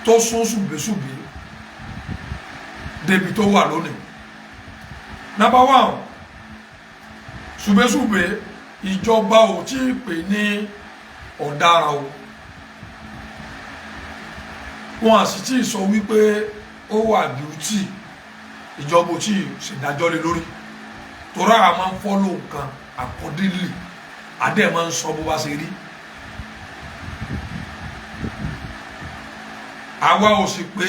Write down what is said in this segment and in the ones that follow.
Tó sún Ṣùgbẹ́ṣùgbẹ́ débi tó wà lónìí. Number one, Ṣùgbẹ́ṣùgbẹ́, ìjọba ò tí ì pè ní ọ̀daràn o. Wọn à sì tí ì sọ wípé ó wà guilty. Ìjọba ò tí ì ṣèdájọ́ lé lórí, torí àwọn máa ń follow nǹkan accordingly, adé máa ń sọ bó bá ṣe rí. Àwa ò sì pé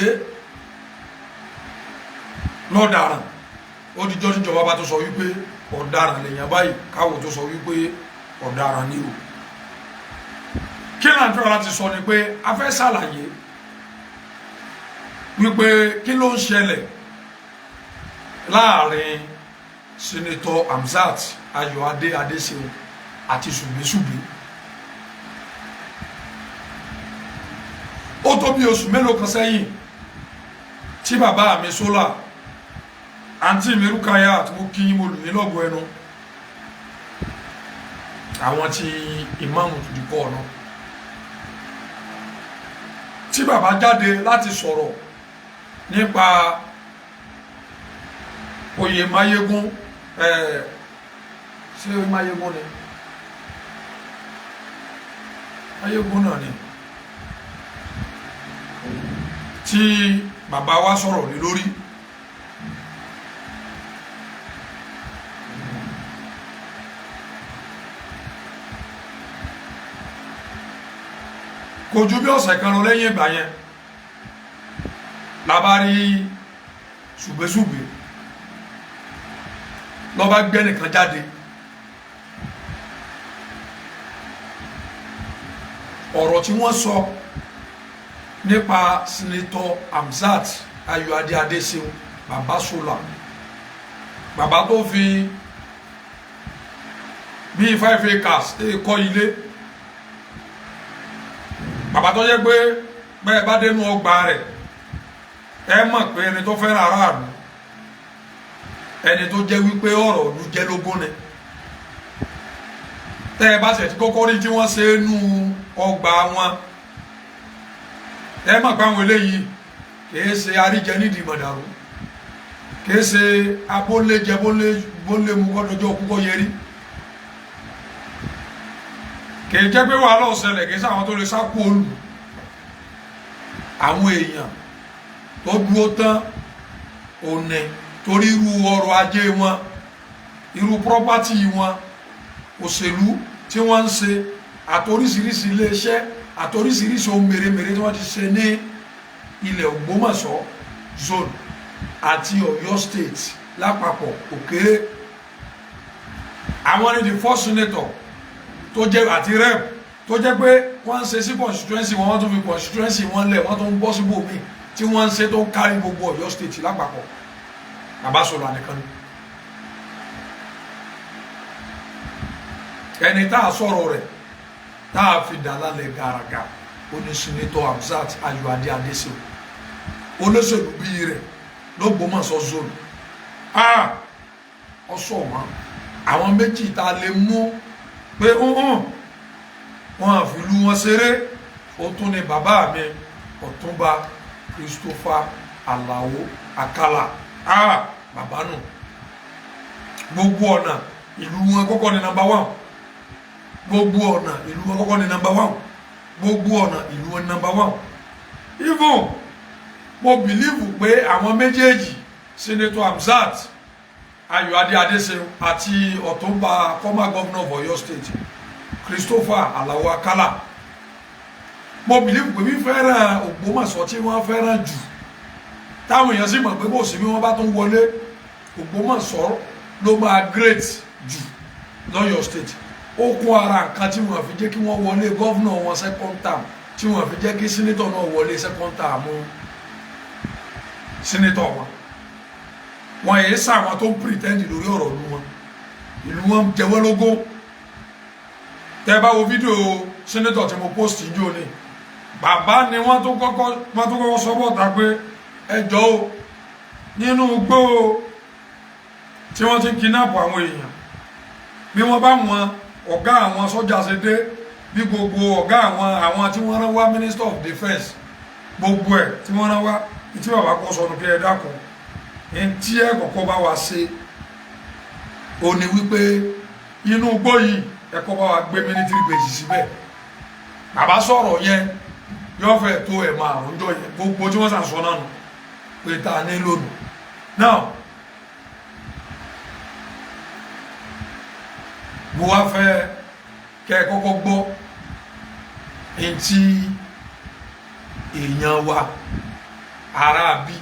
lọ́daràn. Ó dijọ́ tíjọba bá tó sọ wípé ọ̀daràn lèèyàn báyìí, káwọ́ tó sọ wípé ọ̀daràn ni o. Kí là ń fẹ́ láti sọ ni pé a fẹ́ ṣàlàyé wípé kí ló ń ṣẹlẹ̀ láàrin Senator Hamzat Ayọ̀adé Adéṣeun àti Ṣùgbẹ́ṣùgbẹ́. Ó tó bí oṣù mélòó kan sẹ́yìn tí bàbá mi Sólà, àǹtí mi Rúkàyà, tí mo kí yín, mo lù yín lọ́gọ̀ ẹnu, àwọn tí ìmáàmù tó di kọ́ ọ̀nà, tí bàbá jáde láti sọ̀rọ̀ nípa oyè Máyégún. Ṣé Máyégún ni? Máyégún náà ni tí bàbá wa sọ̀rọ̀ lé lórí. Kò ju bí ọ̀sẹ̀ kan lọ lẹ́yìn ìgbà yẹn la bá rí Ṣùgbẹ́ṣùgbẹ́ ló bá gbé nìkan jáde. Ọ̀rọ̀ tí wọ́n sọ nípa Senator Hamzat Ayọ̀adé Adéṣeun, bàbá Sólà, bàbá tó fi bíi 5 acres kọ́ ilé, bàbá tó jẹ́ pé bẹ́ẹ̀ bá dénú ọgbà rẹ̀, ẹ mọ̀ pé ẹni tó fẹ́ràn aráàlú, ẹni tó jẹ́ wípé ọ̀rọ̀ ìlú jẹ́ lógún ni. Tẹ́ ẹ bá ṣe ti kọ́kọ́ rí tí wọ́n ṣe é nú ọgbà wọn, ẹ mọ̀ pé àwọn eléyìí kìí ṣe àríjẹ nídìí mọ̀dàrú, kìí ṣe abóléjẹ bólé mu kọ́dọ̀jọ́ kúkọ́ yẹrí, kìí jẹ́ pé wàhálà ọ̀sẹ̀lẹ̀, kìí ṣe àwọn tó lè sá kú olù. Àwọn èèyàn tó dúró tán òní, torí irú ọrọ̀ ajé wọn, irú property wọn, òṣèlú tí wọ́n ń ṣe, àtoríṣiríṣi iléeṣẹ́, àtoríṣiríṣi ohun mèremère tí wọ́n ti ṣe ní ilẹ̀ Ògbómọ̀ṣọ́ zone àti Ọ̀yọ́ State lápapọ̀ òkèrè. Àwọn ni the first senator tó jẹ́ àti rep tó jẹ́ pé wọ́n ń ṣe sí constituency wọn, wọ́n tún fi constituency wọn lẹ̀, wọ́n tún ń bọ́ síbòmíì tí wọ́n ń ṣe tó ń kárí gbogbo Ọ̀yọ́ State lápapọ̀. Bàbá sọ̀rọ̀ ànìkan ni ẹni tá a sọ̀rọ̀ rẹ̀ tá a fi dà lálẹ́ gàràgà. Ó ní Senator Hamzat Ayọ̀adé Adéṣeun, olóṣèlú bíi rẹ̀ l'Ógbómọ̀ṣọ́ zone, ọsọ wọn àwọn méjì tá a lè mú pé wọn àfìlú wọn ṣeré. Ó tún ní bàbá mi Ọ̀túnba Christopher Alao Akala. Bàbá nù, gbogbo ọ̀nà ìlú wọn kọ́kọ́ ní number one, gbogbo ọ̀nà ìlú wọn kọ́kọ́ ní number one, gbogbo ọ̀nà ìlú wọn ní number one. Even mo believe pé àwọn méjèèjì, Senator Hamzat Ayọ̀adé Adéṣeun àti Ọ̀túnba former governor of Ọ̀yọ́ State Christopher Alao Akala, mo believe pé fífẹ́ràn Ògbómọ̀ṣọ́ tí wọ́n fẹ́ràn jù, táwọn èèyàn sì mọ̀ pé kò sí bí wọ́n bá tún wọlé, Ògbómọ̀ṣọ́ ló máa great jù lọ́yọ̀ State. Ó kún ara nǹkan tí wọ́n fi jẹ́ kí wọ́n wọlé governor wọn second term, tí wọ́n fi jẹ́ kí senator náà wọlé second term senator wọn. Wọn yìí sàwọn tó ń pretend lórí ọ̀rọ̀ ìlú wọn. Ìlú wọn jẹ́wọ́ lógún. Tẹ́ bá wo fídíò senator tí mo post jò ní, bàbá ni wọ́n tó kọ́kọ́ sọ bọ́ta pé ẹ jọ̀ọ́ o, nínú igbó tí wọ́n ti ń kidnap àwọn èèyàn, bí wọ́n bá wọn ọ̀gá àwọn sọ́jà ṣe dé, bí gbogbo ọ̀gá àwọn tí wọ́n rán wá, minister of defence. Gbogbo ẹ̀ tí wọ́n rán wá, tí bàbá kọ́ sọnù kí ẹ dákun, ní tí ẹ kọ́kọ́ bá wa ṣe ó ní wípé inú igbó yìí ẹ kọ́ bá wa gbé military base síbẹ̀. Bàbá sọ̀rọ̀ yẹn yóò fẹ́ tó ẹ̀ márùn jọ yẹn, gbogbo tí wọ́n sàn sọ náà nù pé tá a nílò nù. Now mo wá fẹ́ kẹ́ ẹ kọ́kọ́ gbọ́ ntí èèyàn wa ará bí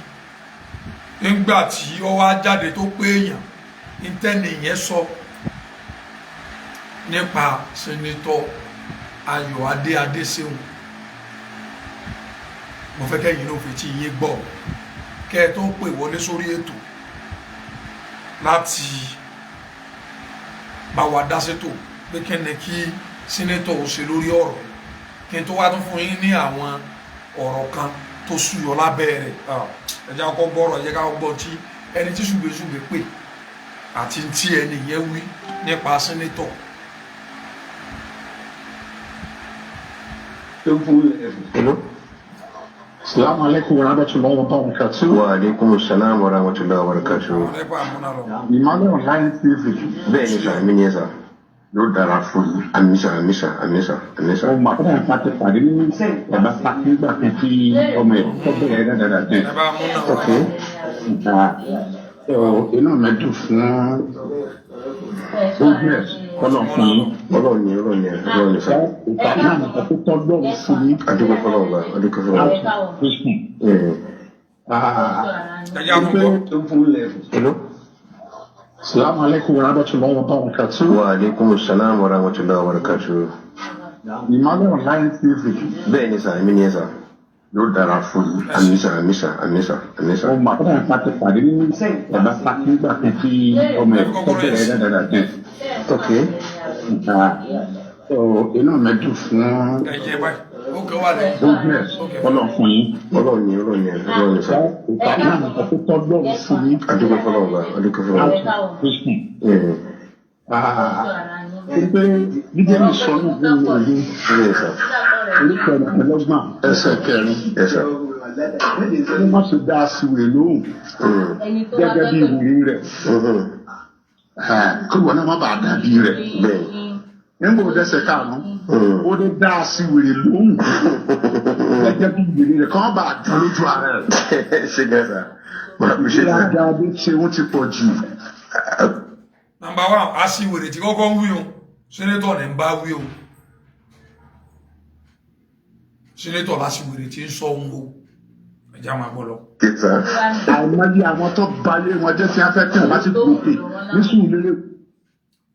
nígbà tí ó wá jáde tó pé èèyàn ntẹ́ni yẹn sọ nípa Senator Ayọ̀adé Adéṣeun. Mo fẹ́ kẹ́yìn náà fi tí yín gbọ́ kẹ́ ẹ tó pè wọlé sórí ètò láti bá wa dá sétò pé kí ni kí senator ó ṣe lórí ọ̀rọ̀, kí n tó wá tún fún yín ní àwọn ọ̀rọ̀ kan tó súyọ lábẹ́ rẹ̀. Ẹ jẹ́ ká gbọ́rọ̀, ẹ jẹ́ ká gbọ́ tí ẹni tí ṣùgbẹ́ṣùgbẹ́ pè àti tí ẹni yẹn wí nípa senator. Hello. Assalamu alaikum wa rahmatullahi wa barakatuh. Wa alaikum salam wa rahmatullahi wa barakatuh. Nípa àmúná lọ. Ìmọ́lẹ̀ Online TV. Bẹ́ẹ̀ ni sir, èmi ni ẹ sir. Yóò dára fún yín. Àmín sir, àmín sir, àmín sir, àmín sir. Ọmọ àkọ́kọ́ nípa ti pàdé ní ẹ̀bá pàtí nígbà kan tí ọmọ ẹ̀ tó bẹ̀rẹ̀ dáadáa tẹ̀. Ẹ bá múná. Ok. Inú mi dùn fún goodness kọ́lọ̀ fún yín. Ọlọ́run ni, Ọlọ́run ni, Ọlọ́run ni sir. Ìta náà nǹkan tó tọ́ lọ́run fún yín. Adúgbò fọlọ́run bá, adúgbò fọlọ́run. Ẹ jẹ́ àkọ́kọ́. Hello. Assalamu alaikum wa rahmatullahi wa barakatuh. Wa alaikum salam wa rahmatullahi wa barakatuh. Ìmọ́lẹ̀ Online TV. Bẹ́ẹ̀ ni sir, èmi ni ẹ sir. Yóò dára fún yín. Àmín sir, àmín sir, àmín sir, àmín sir. Ọmọ àkọ́kọ́ nípa ti pàdé ní ẹ̀bá pàtí nígbà kan tí ọmọ ẹ̀ tó bẹ̀rẹ̀ dáadáa tẹ̀. Ok. Inú mi dùn fún Ẹ jẹ́ báyìí, ó kẹ́ wà lẹ́yìn. goodness kọ́lọ̀ fún yín. Ọlọ́run ni, Ọlọ́run ni, Ọlọ́run ni sir. Ìta náà nǹkan tó tọ́ lọ́run fún yín. Adúgbò fọlọ́run bá, adúgbò fọlọ́run. Pé Bíbélì sọ ní ìlú òye Bẹ́ẹ̀ sir. orí 26 ẹsẹ̀ 4. Yes sir. Ó má ṣe dá aṣiwèrè lóhùn gẹ́gẹ́ bí ìwúrí rẹ̀. Kí ìwọ náà má bàa dàbí rẹ̀. Bẹ́ẹ̀. Nígbà ó dẹ́sẹ̀ 5, ó lè dá aṣiwèrè lóhùn gẹ́gẹ́ bí ìwúrí rẹ̀ kí wọ́n bá dán lójú ara rẹ̀. Ṣé gan sir? Mo appreciate sir. Ìlàjà adé ṣe wọ́n ti pọ̀ jù. Number one, aṣiwèrè tí kọ́kọ́ ń wí o, senator ní ń bá wí o, senator láṣiwèrè tí ń sọ ohun o. Ẹ jẹ́ àwọn àgbọ̀ lọ. Okay sir. Àìmọye àwọn tó bayé wọn jẹ́ tí wọ́n fẹ́ tẹ̀ láti gòkè ní Sùúrùlérè.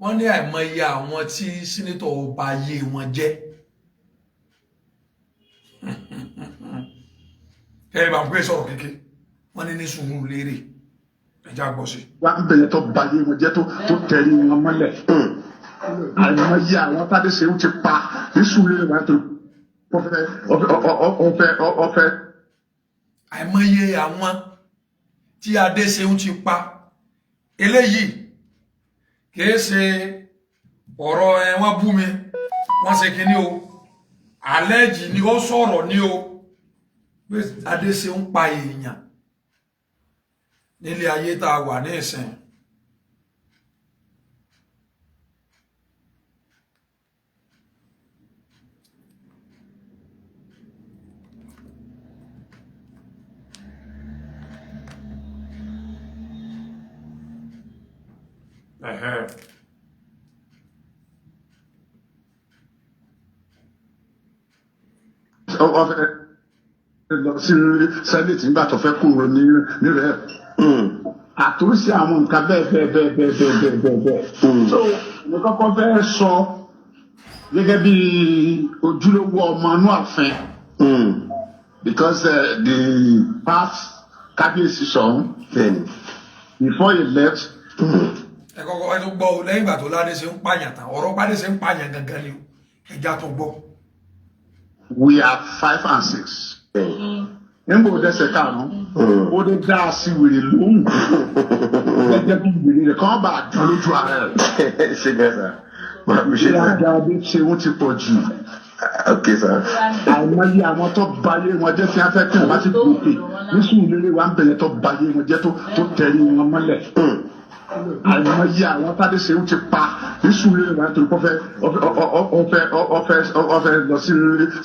Wọ́n ní àìmọye àwọn tí senator ọba ayé wọn jẹ́. Kẹ́rin bá ń pè sọ̀rọ̀ kéke, wọ́n ní ní Sùúrùlérè. Ẹ jẹ́ àgbọ̀ sí. Wọ́n á bẹ̀rẹ̀ tó bayé wọn jẹ́ tó tẹ̀lé wọn mọ́lẹ̀. Àìmọye àwọn tádé ṣe ń ti pa ní Sùúrùlérè wọn tó ọfẹ ọfẹ ọfẹ. Àìmọye àwọn tí Adéṣeun ti pa. Eléyìí kìí ṣe ọ̀rọ̀ ẹ wọ́n bú mi, wọ́n ṣe kinní o, àlẹ́jì ni ó sọ̀rọ̀ ní o pé Adéṣeun pa èèyàn nílé ayé tá a wà ní ìsìn. Ẹ̀hẹ́. Ọfẹ lọ sí sẹ́nẹ̀tì nígbà tó fẹ́ kúrò ní nírẹ̀ àtúnṣe àwọn nǹkan bẹ́ẹ̀ bẹ́ẹ̀ bẹ́ẹ̀ bẹ́ẹ̀ bẹ́ẹ̀ bẹ́ẹ̀ bẹ́ẹ̀ bẹ́ẹ̀. So mo kọ́kọ́ fẹ́ sọ gẹ́gẹ́ bí ojúlówó ọmọ inú ààfin because the past kábíyèsí Ṣọ̀ún Bẹ́ẹ̀ni. before he left. Ẹ kọ́kọ́ ẹ tó gbọ́ o, lẹ́yìn ìgbà tó ládé ṣe ń pààyàn tán, ọ̀rọ̀ pàdé ṣe ń pààyàn gangan ni o, ẹja tó gbọ́. We are 5 and 6. Bẹ́ẹ̀ni. Nígbà ó dẹ́sẹ̀ 5, ó lè dá aṣiwèrè lóhùn gẹ́gẹ́ bí ìwèrè rẹ̀ kí wọ́n bá dán lójú ara rẹ̀. Ṣé gan sir? Mo appreciate sir. Ìlàjà adé ṣe wọ́n ti pọ̀ jù. Ok sir. Àìmọye àwọn tó bayé wọn jẹ́ tí wọ́n fẹ́ kí wọ́n bá ti gòkè ní Sùúrùlérè wa ń bẹ̀rẹ̀, tó bayé wọn jẹ́, tó tẹ̀lé wọn mọ́lẹ̀. Àìmọye àwọn Tádéṣeun ti pa ní Sùúrùlérè wa nítorí pé ó fẹ́ lọ sí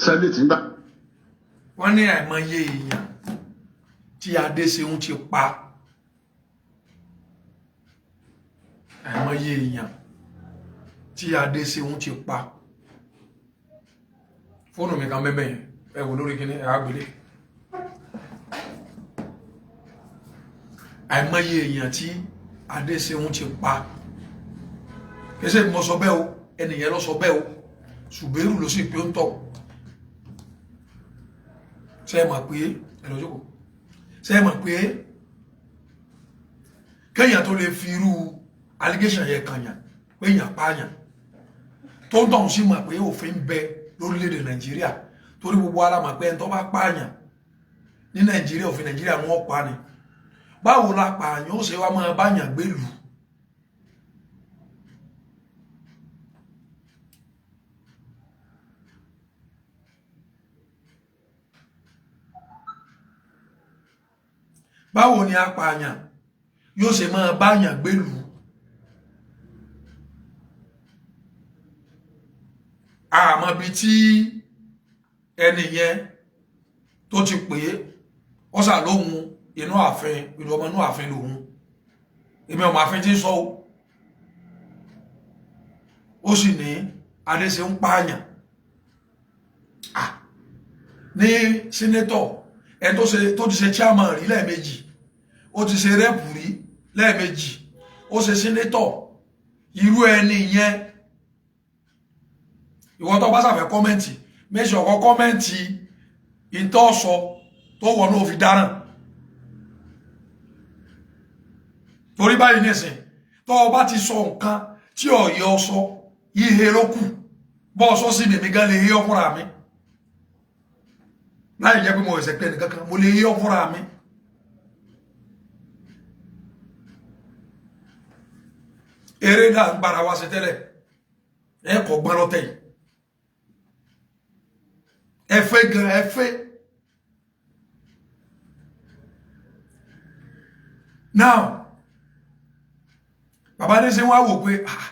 Senate nígbà. Wọ́n ní àìmọye èèyàn tí Adéṣeun ti pa, àìmọye èèyàn tí Adéṣeun ti pa. Fóònù mi kan mẹ́mẹ́ yẹn, ẹ wò lórí kíní ẹ á gbélé. Àìmọye èèyàn tí Adéṣeun ti pa, kẹsẹ̀ mo sọ bẹ́ẹ̀ o, ẹnìyẹn lọ sọ bẹ́ẹ̀ o. Ṣùgbẹ́rù ló sì pé ó ń tọ̀. Ṣe é mọ̀ pé ẹ lọ jókòó? Ṣe é mọ̀ pé kéèyàn tó lè fi irú allegation yẹn kànyàn pé èèyàn pààyàn, tó ń tọ̀hún sí mọ̀ pé òfin ń bẹ lórílẹ̀‐èdè Nàìjíríà, torí gbogbo ara mọ̀ pé ẹni tó bá pààyàn ní Nàìjíríà, òfin Nàìjíríà wọn pa ni. Báwo la pààyàn ó ṣe wá máa báyàn gbélùú? Báwo ni apààyàn yóò ṣe máa báyàn gbélùú? Àmọ́ bíi tí ẹni yẹn tó ti pè é, ó sà lóhun inú ààfin, ìlú ọmọ inú ààfin lòun. Èmi ọmọ ààfin tí ń sọ o. Ó sì ní Adéṣeun pààyàn ní senator, ẹni tó ṣe tó ti ṣe chairman rí lẹ́ẹ̀mejì, ó ti ṣe rep rí lẹ́ẹ̀mejì, ó ṣe senator. Irú ẹni yẹn, ìwọ tó bá ṣàfẹ́ comment, méjì ọkọ̀ comment ìtọ́sọ tó wọ̀ ní òfin dáràn. Torí báyìí nísìn, tó o bá ti sọ nǹkan tí ọ̀yẹ́ ọ sọ, ihe ló kù. Bọ́ ọ sọ sí mi, mi gan lè hé ọ fúnra mi láì jẹ́ pé mo ẹ̀sẹ̀ pé ẹnìkan kan. Mo lè hé ọ fúnra mi. Eré náà ń gbára wá sí tẹ́lẹ̀, ẹ kọ̀ gbọ́n lọ́tẹ̀ yìí. Ẹ fẹ́ gan, ẹ fẹ́ now. Bàbá Adéṣe wá wò pé, ah,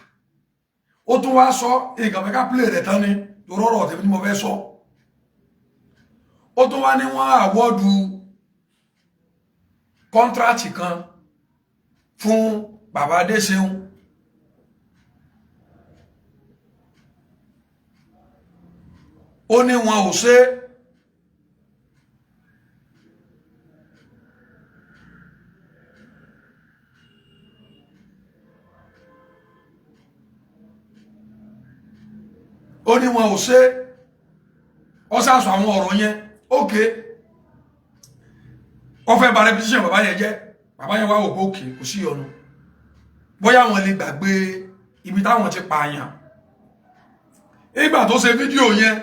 ó tún wá sọ nǹkan fẹ́ ká play rẹ̀ tán ni, torí ọ̀rọ̀ tèmi tí mo fẹ́ sọ. Ó tún wá ní wọ́n award contract kan fún bàbá Adéṣeun. Ó ní wọn ò ṣe é. Ó ní wọn ò ṣe é. Ó sàṣọ àwọn ọ̀rọ̀ yẹn. Ókè, ó fẹ́ bà reputation bàbá yẹn jẹ́. Bàbá yẹn wá wò pé òkè, kò sí ọ̀nà, bóyá wọn lè gbàgbé ibi táwọn ti pààyàn. Nígbà tó ṣe fídíò yẹn,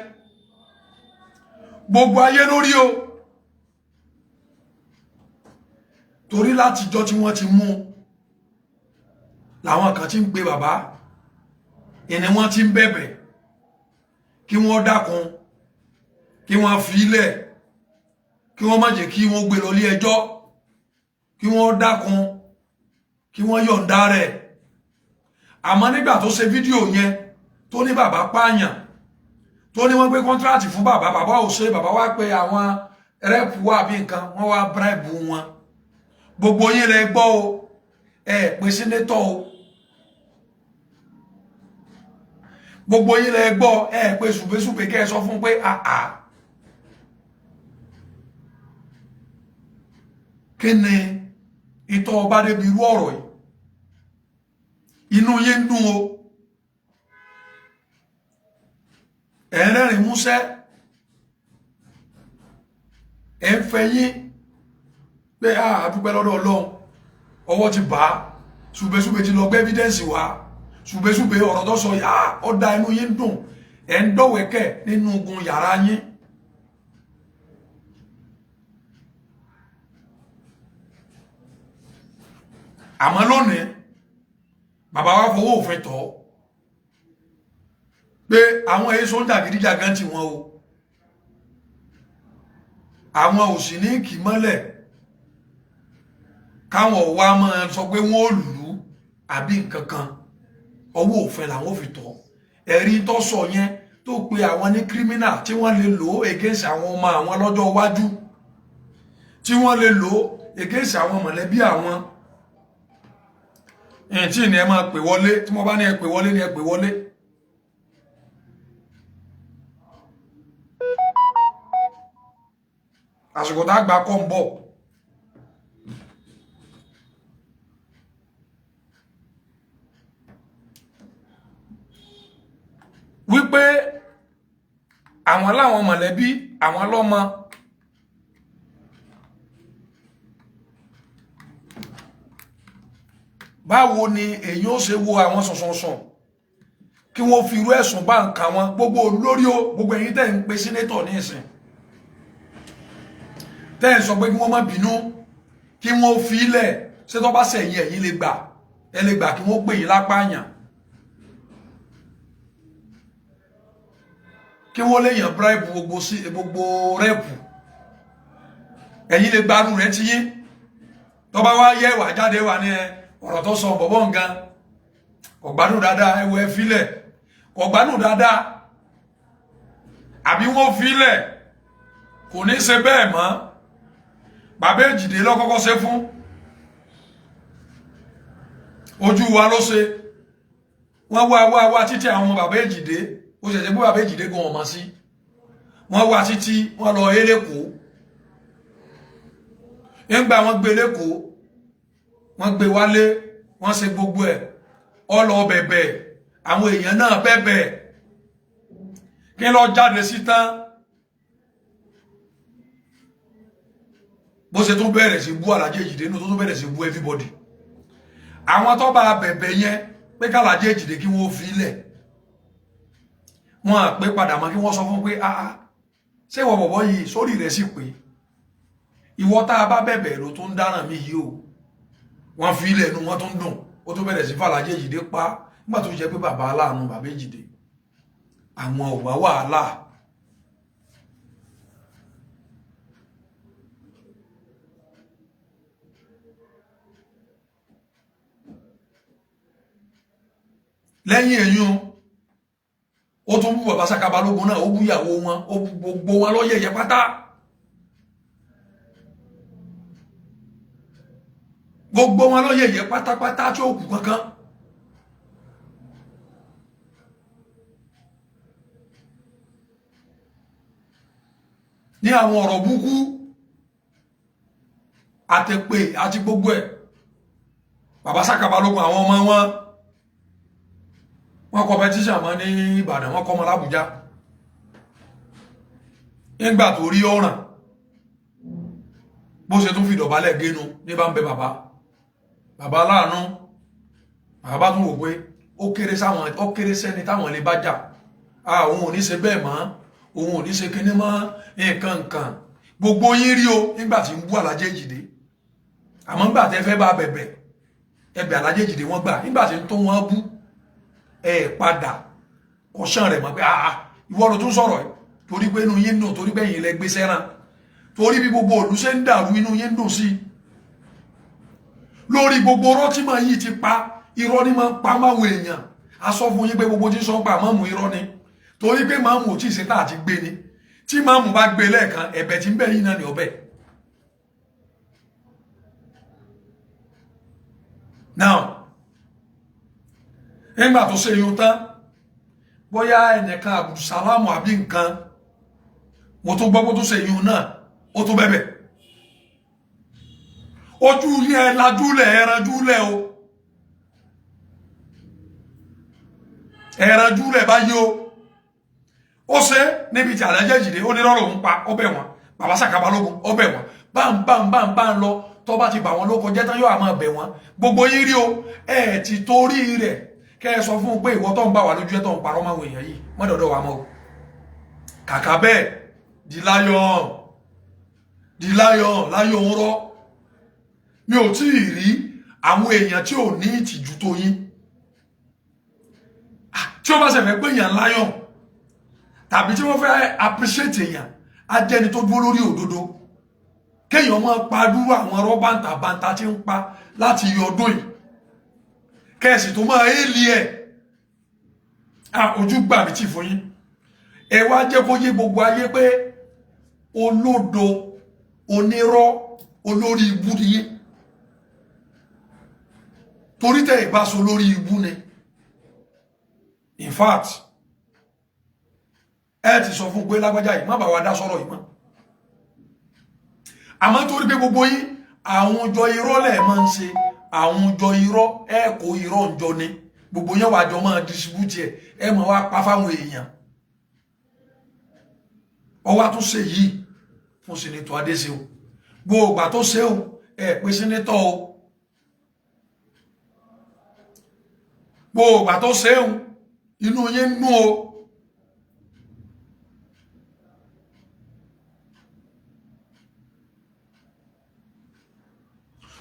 gbogbo ayé lórí o, torí látijọ́ tí wọ́n ti mú làwọn kan ti ń pe bàbá ìní, wọ́n ti ń bẹ̀bẹ̀ kí wọ́n dákun, kí wọ́n fi ilẹ̀, kí wọ́n má jẹ́ kí wọ́n gbé lọ ilé ẹjọ́, kí wọ́n dákun, kí wọ́n yọ̀ǹda rẹ̀. Àmọ́ nígbà tó ṣe fídíò yẹn, tó ní bàbá pààyàn, tó ní wọ́n gbé contract fún bàbá, bàbá ò ṣe, bàbá wá pé àwọn rep wà bí nǹkan, wọ́n wá bribe wọn. Gbogbo yín lẹ gbọ́ o. Ẹ pé senator o, gbogbo yín lẹ gbọ́. Ẹ pé ṣùgbẹ́ṣùgbẹ́ kẹ́ ẹ sọ fún pé àà, kí ni ìtọ́ ọba débi irú ọ̀rọ̀ yìí? Inú yín ń dùn o, ẹ̀ ń rẹ́rìn músẹ́, ẹ̀ ń fẹyín pé a dúpẹ́ lọ́dọ̀ Ọlọ́run, ọwọ́ ti bá ṣùgbẹ́ṣùgbẹ́, ti lọ gbé evidence wá. Ṣùgbẹ́ṣùgbẹ́ ọ̀rọ̀ tó sọ yá ọ̀dà, inú yín ń dùn, ẹ̀ ń dọ̀wẹ́kẹ̀ nínú ogun yàrá yín. Àmọ́ lónìí, bàbá wa fọwọ́ òfin tọ́. Pé àwọn èso ń jàgídíjàgan tí wọn o, àwọn ò sì ní kì mọ́lẹ̀ káwọn wá máa sọ pé wọ́n ò lù ú àbí nǹkan kan. Ọwọ́ òfin làwọn ò fi tọ́. Ẹ̀rí tó sọ yẹn tó pe àwọn ní criminal tí wọ́n lè lò ó against àwọn ọmọ àwọn lọ́jọ́ iwájú, tí wọ́n lè lò ó against àwọn mọ̀lẹ́bí àwọn. Ẹ̀yìn tí ní ẹ máa pè wọlé, tí wọ́n bá ní ẹ pè wọlé ní ẹ pè wọlé. Àsìkò tá a gbà kọ́ ń bọ̀. Wípé àwọn láwọn mọ̀lẹ́bí àwọn lọ́mọ, báwo ni èyí ó ṣe wo àwọn sọ̀sọ̀sọ̀ kí wọ́n fi irú ẹ̀sùn bá ń kà wọ́n? Gbogbo olórí o, gbogbo ẹ̀yin tẹ́ ń pe senator ní ìsìn, tẹ́ ń sọ pé kí wọ́n má bínú, kí wọ́n fi ilẹ̀, ṣé tó bá sẹ̀yìn ẹ̀yin lè gbà, ẹ lè gbà kí wọ́n pè yín lápá àyàn, kí wọ́n lè yàn bribe gbogbo sí gbogbo rep, ẹ̀yin lè gbarú rẹ̀ ti yín? Tó bá wá yẹ wà jáde wà ní ẹ ọ̀rọ̀ tó sọ bọ̀bọ̀ nǹkan kò gbádùn dáadáa, ẹ wo ẹ filẹ̀, kò gbádùn dáadáa, àbí wọ́n filẹ̀ kò ní ṣe bẹ́ẹ̀ mọ́. Bàbá Èjìdé lọ́kọ́kọ́ ṣe fún ojú wa ló ṣe, wọ́n wá wá wá títí àwọn bàbá Èjìdé, ó ṣẹ̀ṣẹ̀ gbé bàbá Èjìdé gan ọmọ sí, wọ́n wá títí wọ́n lọ eréko. Nígbà wọ́n gbé lẹ́kọ̀ọ́, wọ́n gbé wálé, wọ́n ṣe gbogbo ẹ̀, ọ lọ bẹ̀bẹ̀, àwọn èèyàn náà bẹ̀bẹ̀, kí lọ jáde sí tán, bó ṣe tún bẹ̀rẹ̀ sí bú Àlàjì Èjìdé nù, tó tún bẹ̀rẹ̀ sí bú everybody. Àwọn tó bá bẹ̀bẹ̀ yẹn pé kàlàjì Èjìdé kí wọ́n fi lẹ̀, wọ́n à pé padà mọ́ kí wọ́n sọ fún pé ah, ṣé ìwọ bọ̀bọ̀ yìí sórí rẹ̀ sì pé ìwọ tá a bá bẹ̀bẹ̀ ló tún dáràn mí yìí o? Wọ́n fi ilẹ̀ nu, wọ́n tún dùn, ó tún bẹ̀rẹ̀ sí fàlàjì Èjìdé pa. Nígbà tó jẹ́ pé bàbá aláàánú bàbá Èjìdé, àwọn ò wá wàhálà. Lẹ́yìn èyún, ó tún bú bàbá Sàká Balógun náà, ó bú ìyàwó wọn, ó bú gbogbo wọn lọ́yẹ̀yẹ pátá. Gbogbo wọn lọ́yẹ̀yẹ pátápátá tí ó kù kankan. Ní àwọn ọ̀rọ̀ búkú àtẹ̀pè àti gbogbo ẹ̀, bàbá Sàká Balógun, àwọn ọmọ wọn, wọ́n competition mọ́ ní Ìbàdàn, wọ́n kọ́ ọmọ l'Ábùjá. Nígbà tó rí ọ̀ràn, bó ṣe tún fi dọ̀bálẹ̀ génu ní bá ń bẹ bàbá, bàbá aláàánú. Bàbá tún wò pé ó kéré sáwọn, ó kéré sẹ́ni táwọn lè bá jà, òun ò ní ṣe bẹ́ẹ̀ mọ́, òun ò ní ṣe kinní mọ́, nǹkan nǹkan. Gbogbo yín rí o nígbà tí ń bú Àlàjì Èjìdé, àmọ́ nígbà tẹ́ fẹ́ bá bẹ̀bẹ̀ ẹbẹ̀ Àlàjì Èjìdé wọ́n gbà, nígbà tí ń tó wọn bú ẹ padà kọsán rẹ̀ mọ́ pé àà, ìwọ ló tún sọ̀rọ̀ yìí, torí pé inú yín dùn, torí pé ẹ̀yin lẹ gbé sẹ́ràn, torí bí gbogbo òlú ṣe ń dàrú inú yín dùn sí lórí gbogbo ọ̀rọ̀ tí màá yìí ti pa. Irọ́ ni máa ń pa máwọn èèyàn. A sọ fún yín pé gbogbo tí ń sọ ń pa mọ́mù irọ́ ni, torí pé màmù ò tí ì ṣe tá àti gbé ni. Tí màmù bá gbé lẹ́ẹ̀kan, ẹ̀bẹ̀ tí ń bẹ̀ yín náà ní ọbẹ̀. Now, nígbà tó ṣe yun tán, bóyá ẹnìkan Abdulsalamu àbí nǹkan, mo tún gbọ́ pé tó ṣe yun náà, ó tún bẹ̀bẹ̀. Ojú yín ẹ lajúlẹ̀, ẹ ranjúlẹ̀ o, ẹ ranjúlẹ̀ báyìí o. Ó ṣe níbi tí Àlàjì Èjìdé, ó ní lọ́rọ̀ òun pa, ó bẹ̀ wọ́n. Bàbá Sàká Balógun, ó bẹ̀ wọ́n. Báńbáńbáńbá ń lọ, tó bá ti bà wọ́n ló kọjá tán, yóò àmọ́ bẹ̀ wọ́n. Gbogbo yín rí o. Ẹ ti torí rẹ̀ kẹ́ ẹ sọ fún un pé ìwọ tó ń bá wà lójú ẹ, tó ń parọ́ máwọn èèyàn yìí, mọ́dọ̀dọ̀ wa mọ́ o. Kàkà bẹ́ẹ̀, di láyọ̀, di láyọ̀, láyọ̀ ń rọ́. Mi ò tí ì rí àwọn èèyàn tí ò ní ìtìjú tó yín, tí ó bá ṣẹ̀fẹ̀ pé èèyàn láyọ̀. Tàbí tí wọ́n fẹ́ appreciate èèyàn, á jẹ́ni tó dúró lórí òdodo. Kéèyàn máa pa dúró àwọn ọ̀rọ̀ bàǹtàbàǹtà tí ń pa láti yọ ọdún yìí, kẹ́ẹ̀sì tó máa éèlì ẹ̀. Ojú gbà mí tì fún yín. Ẹ wá jẹ́ kó yé gbogbo ayé pé olódo, onírọ́, olórí ibú ni yín. Torí tẹ́ ìbáso lórí ibú ni, in fact, ẹ ti sọ fún pé lágbájá yìí, má bàa wá dá sọ̀rọ̀ yìí mọ́. Àmọ́ torí pé gbogbo yín, àwọn jọ irọ́ lẹ̀ máa ń ṣe, àwọn jọ irọ́, ẹ kó irọ́ ń jọ ni, gbogbo yẹn wàá jọ máa distribute ẹ, ẹ máa wá pa fáwọn èèyàn. Ọwọ́ àtúnṣe yìí fún Senator Adéṣeun, gbogbo tó ṣe o, ẹ pé senator o, gbogbo tó ṣe o, inú yín ń dùn o.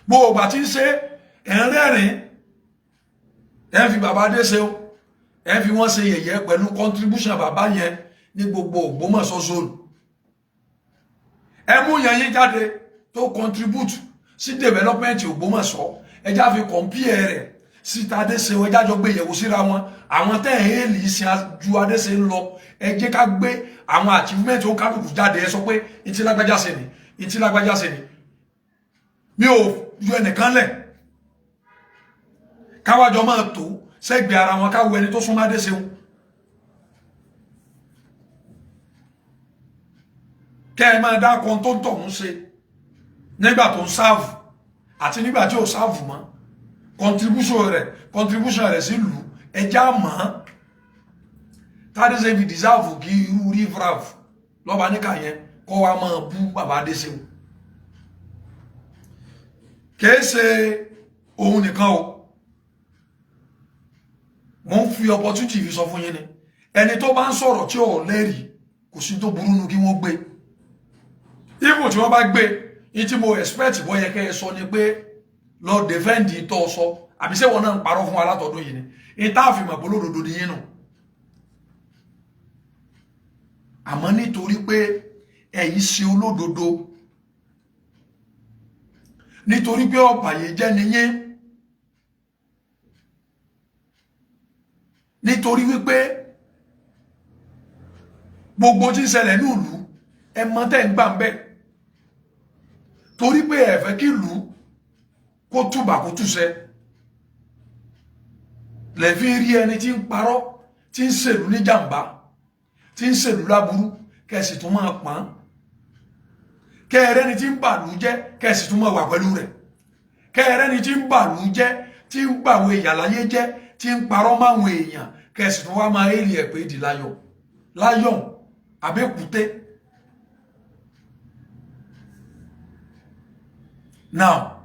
Gbogbo àti ń ṣe, ẹ̀ ń rẹ́rìn, ẹ̀ ń fi bàbá Adéṣeun, ẹ̀ ń fi wọ́n ṣe yẹ̀yẹ́ pẹ̀lú contribution bàbá yẹn ní gbogbo Ògbómọ̀ṣọ́ zone. Ẹ mú yẹn yín jáde tó contribute sí development Ògbómọ̀ṣọ́, ẹ já fi compare rẹ̀ sí Adéṣeun, ẹ jájọ gbé yẹ̀wò síra wọn. Àwọn tẹ́ ẹ̀ hélì sin ju Adéṣeun lọ, ẹ jẹ́ ká gbé àwọn achievement ó kálukú jáde. Ẹ sọ pé ìtí lágbájá ṣe ni, ìtí lágbájá ṣe ni. Mi ò yọ ẹnìkan lẹ̀, káwájọ máa tó sẹ́gbẹ̀ẹ́ ara wọn, káwọ ẹni tó súnmọ́ Adéṣeun. Kẹ́ ẹ máa dákọ tó ń tọ̀hún ṣe nígbà tó ń serve àti nígbà tí ò serve mọ́, contribution rẹ̀ sí ìlú, ẹja mọ́ tádéṣe fi deserve kí irú riffraff lọ́ba níkà yẹn kọ́ wa máa bú bàbá Adéṣeun. Kìí ṣe òun nìkan o, mo ń fi opportunity fi sọ fún yín ni. Ẹni tó bá ń sọ̀rọ̀ tí ò lẹ́rìí, kò sí tó burú nu kí wọ́n gbé. Even tí wọ́n bá gbé ní tí mo expect bọ́ yẹ kẹ́ ẹ sọ ni pé lọ defend tó sọ, àbí ṣé wọn náà ń parọ́ fún wa látọ̀dún yìí ni? Ní tá a fi mọ̀ pé olódodo ni yín nù. Àmọ́ nítorí pé ẹ̀yin ṣe olódodo, nítorí pé ọ̀bàyéjẹ́ ni yín, nítorí wípé gbogbo tí ń ṣẹlẹ̀ ní ìlú, ẹ mọ̀ tẹ́ ń gbà ń bẹ̀, torí pé ẹ fẹ́ kí ìlú kó túbà kó túṣẹ, lẹ́fí rí ẹni tí ń parọ́, tí ń ṣèlú ní jàǹbá, tí ń ṣèlú láburú, kẹsì tún máa pọ́n kẹrẹ́ni tí ń bàlú jẹ́, kẹsì tún máa wà pẹ̀lú rẹ̀, kẹrẹ́ni tí ń bàlú jẹ́, tí ń gbàwé ìyàláyé jẹ́, tí ń parọ́ máwọn èèyàn, kẹsì tún wá máa èrè ẹ̀ pé di láyọ̀ láyọ̀ àbẹ́kúté. Now,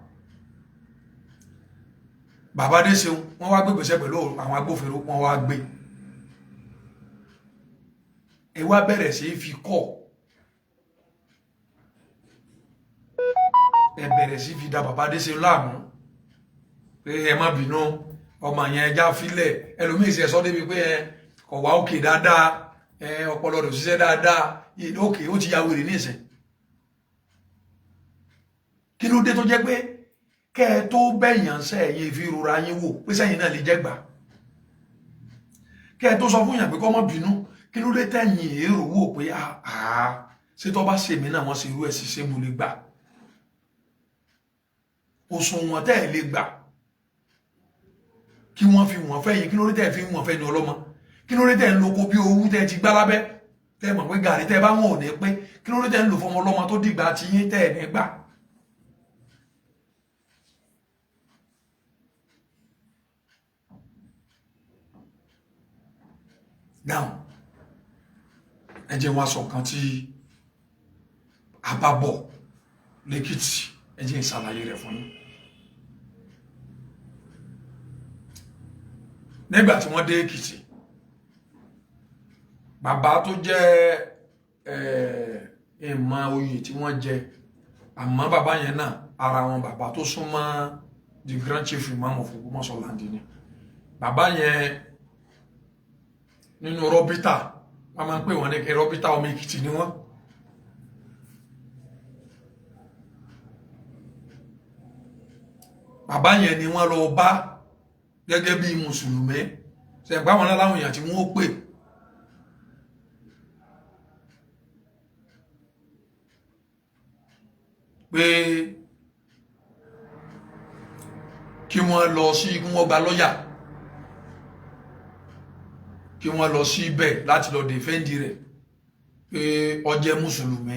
bàbá Adéṣeun, wọ́n wá gbé gbèsè pẹ̀lú àwọn agbófinró, wọ́n wá gbé ẹ, wá bẹ̀rẹ̀ sí fi kọ́ ẹ, bẹ̀rẹ̀ sí fi da bàbá Adéṣeun láàmú pé ẹ má bínú, ọmọ yẹn, ẹja filẹ̀. Ẹlòmíì sì ẹ sọ débi pé ẹ kọ̀ wá òkè dáadáa, ẹ ọpọlọ rẹ̀ òṣìṣẹ́ dáadáa, òkè ó ti ya wèrè ní ìsìn. Kí ló dé tó jẹ́ pé kẹ́ ẹ tó bẹ̀yàn sẹ́yìn fi rora yín wò pé sẹ́yìn náà lè jẹ́ gbà? Kẹ́ ẹ tó sọ fún yàn pé kọ́ mọ́ bínú, kí ló dé tẹ̀yìn èrò wò pé àá, ṣé tó bá ṣèmí náà, wọ́n ṣe irú ẹ̀ sí, ṣé mo lè gbà? Òṣùwọ̀n tẹ́ ẹ̀ lè gbà kí wọ́n fi wọ́n fẹ́ yín, kí ló dé tẹ́ ẹ̀ fi wọ́n fẹ́ ní ọlọ́mọ? Kí ló dé tẹ́ ẹ̀ ń loko bí owó tẹ́ ẹ ti gbá lábẹ́, tẹ́ ẹ mọ̀ pé gàrí tẹ́ ẹ bá wọn ò ní pé? Kí ló dé tẹ́ ẹ ń lò fọmọ ọlọ́mọ tó dìgbà tí yín tẹ́ ẹ̀ ní gbà? Now, ẹ jẹ́ wá sọ kan tí a bá bọ̀ lẹ́kìtì, ẹ jẹ́ ìṣàlàyé rẹ̀ fún yín. Nígbà tí wọ́n dé Èkìtì, bàbá tó jẹ́ ìmọ̀ oyè tí wọ́n jẹ, àmọ́ bàbá yẹn náà, ara wọn bàbá tó súnmọ́ the Grand Chief Imam of Ògbómọ̀ṣọ́ land ni bàbá yẹn nínú rọ́bítà. Wọ́n máa ń pè wọ́n ní Kẹrọ Peter, ọmọ Èkìtì ni wọ́n. Bàbá yẹn ni wọ́n lọ bá gẹ́gẹ́ bí mùsùlùmí ṣẹ̀gbá wọn láwọn èèyàn tí wọ́n ó pè. Pé kí wọ́n lọ sí, kí wọ́n gba lọ́yà, kí wọ́n lọ sí ibẹ̀ láti lọ defend rẹ̀ pé ó jẹ́ mùsùlùmí.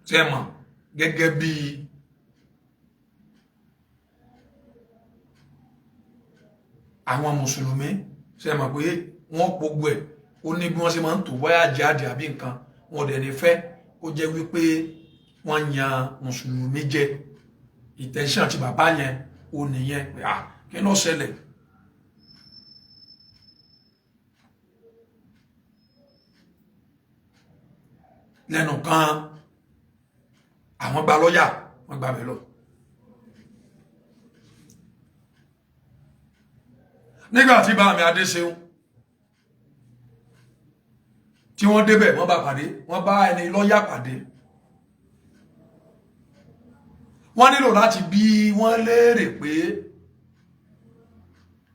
Sẹ́mọ̀ gẹ́gẹ́ bí àwọn mùsùlùmí, sẹ́mọ̀ pé wọ́n gbogbo ẹ̀ ó ní bí wọ́n ṣe máa ń tò, bóyá jáde àbí nǹkan, wọn ò dẹ̀ ní fẹ́ kó jẹ́ wípé wọ́n yan mùsùlùmí jẹ. Intention ti bàbá yẹn ó nìyẹn pé ah, kí ló ṣẹlẹ̀? Lẹ́nu kan, àwọn gba lọ́yà, wọ́n gba bẹ̀ lọ. Nígbà tí bá mi Adéṣeun tí wọ́n débẹ̀, wọ́n bá pàdé, wọ́n bá ẹni lọ́yà pàdé. Wọ́n nílò láti bí wọ́n léèrè pé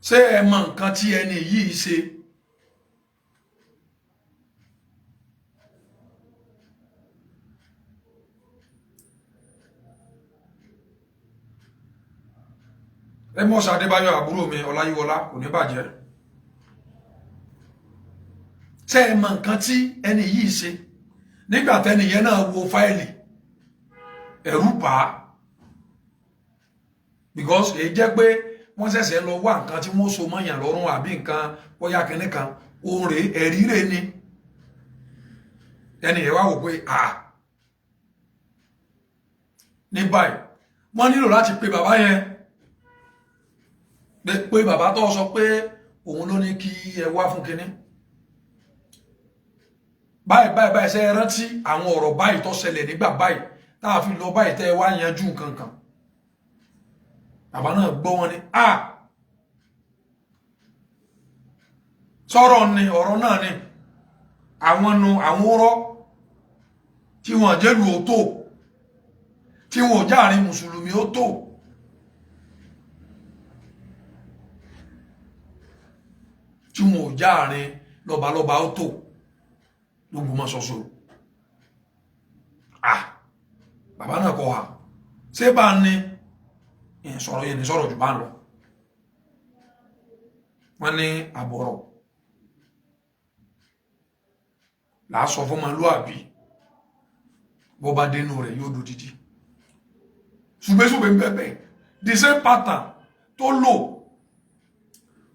ṣé ẹ mọ nǹkan tí ẹni yìí ṣe? Amos Adébáyọ̀, àbúrò mi Ọláyíwọlá, kò ní bàjẹ́. Ṣé ẹ mọ nǹkan tí ẹni yìí ṣe? Nígbà tẹ́ni yẹn náà wo fáìlì, ẹ̀rù bà á, because èyí jẹ́ pé wọ́n ṣẹ̀ṣẹ̀ lọ wá nǹkan tí wọ́n so mọ́yàn lọ́rùn àbí nǹkan bóyá kínní kan òun rèé, ẹ̀rí rèé ni. Ẹni yẹn wá wò pé à ní báyìí, wọ́n nílò láti pe bàbá yẹn pé bàbá tó sọ pé òun ló ní kí ẹ wá fún kinní báyìí báyìí báyìí, ṣe é rántí àwọn ọ̀rọ̀ báyìí tó ṣẹlẹ̀ nígbà báyìí tá a fi lọ báyìí, tẹ́ ẹ wá yanjú nǹkan kan? Bàbá náà gbọ́, wọn ni a sọ̀rọ̀ ni, ọ̀rọ̀ náà ni àwọn nu àwọn rọ́ tí wọ́n jẹ́lu ó tó, tí wọ́n ò jáàrin mùsùlùmí ó tó. Tí wọn ò jáàrin lọ́balọ́ba ó tó l'Ógbómọ̀ṣọ́. Ah, bàbá náà kọ wa ṣé bá ní ìsọ̀rọ̀ yẹn ní sọ̀rọ̀ jù bá ń lọ. Wọ́n ní àbọ̀rọ̀ làá sọ fún ọmọlúàbí, bó bá dénú rẹ̀ yóò dodidi. Ṣùgbẹ́ṣùgbẹ́ ń bẹ̀bẹ̀, the same pattern tó lò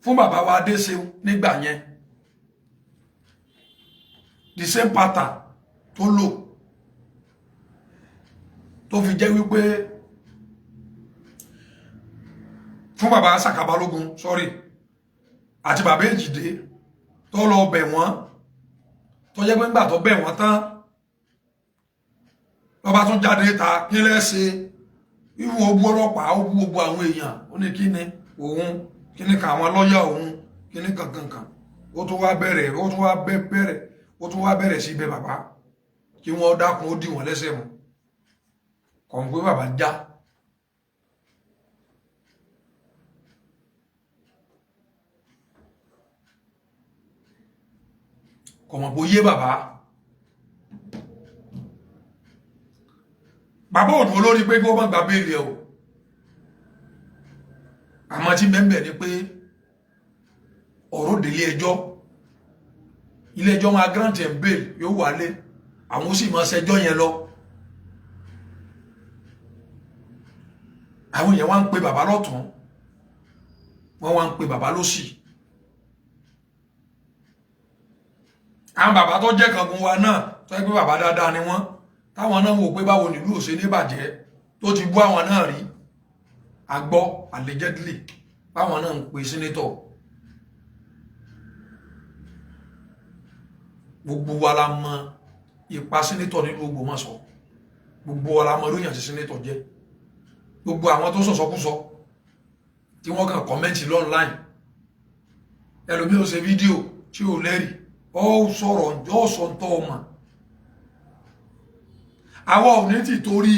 fún bàbá wa Adéṣeun nígbà yẹn, the same pattern tó lò tó fi jẹ́ wípé fún bàbá Sàká Balógun, sorry, àti bàbá Èjìdé tó lọ bẹ̀ wọ́n, tó jẹ́ pé ńgbà tó bẹ̀ wọ́n tán, lọ́ba tún jáde ta kí lẹ́sẹ̀ ìwọ̀n, ó bú ọlọ́pàá, ó bú gbogbo àwọn èèyàn, ó ní kí ni òun, kí ni ka àwọn lọ́yà òun, kí ni kankankan. Ó tún wá bẹ̀rẹ̀, ó tún wá bẹ̀rẹ̀, ó tún wá bẹ̀rẹ̀ sí ibẹ̀ bàbá kí wọ́n dákun, ó dì wọ́n lẹ́sẹ̀ mọ́ kàn pé bàbá já. Kọ̀mọ̀ bó yé bàbá. Bàbá òdùn olórí pé kí wọ́n má gba bail ẹ̀ o. Àmọ́ tí bẹ́ẹ̀ ni pé ọ̀rọ̀ délé ẹjọ́, ilé ẹjọ́ máa grant ẹ̀ bail, yóò wálé, àwọn ó sì máa ṣẹjọ́ yẹn lọ. Àwọn èèyàn wá ń pe bàbá lọ́tún, wọ́n wá ń pe bàbá lósì. Àwọn bàbá tó jẹ́ kangun wa náà, tó yẹ pé bàbá dáadáa ni wọ́n, táwọn náà wò pé báwo nílùú ò ṣe ní bàjẹ́, tó ti bú àwọn náà rí, agbọ́ allegedly báwọn náà ń pe senator. Gbogbo wa la mọ ipa senator nínú Ògbómọ̀ṣọ́. Gbogbo wa la mọ lóyún àti senator jẹ́. Gbogbo àwọn tó sọ̀sọ́kúsọ tí wọ́n kàn comment online, ẹlòmíì ó ṣe fídíò. tí ò lẹ́rìí. Ọ sọ̀rọ̀, ọ sọ ń tọ́ ọmọ. Àwa ò ní ti torí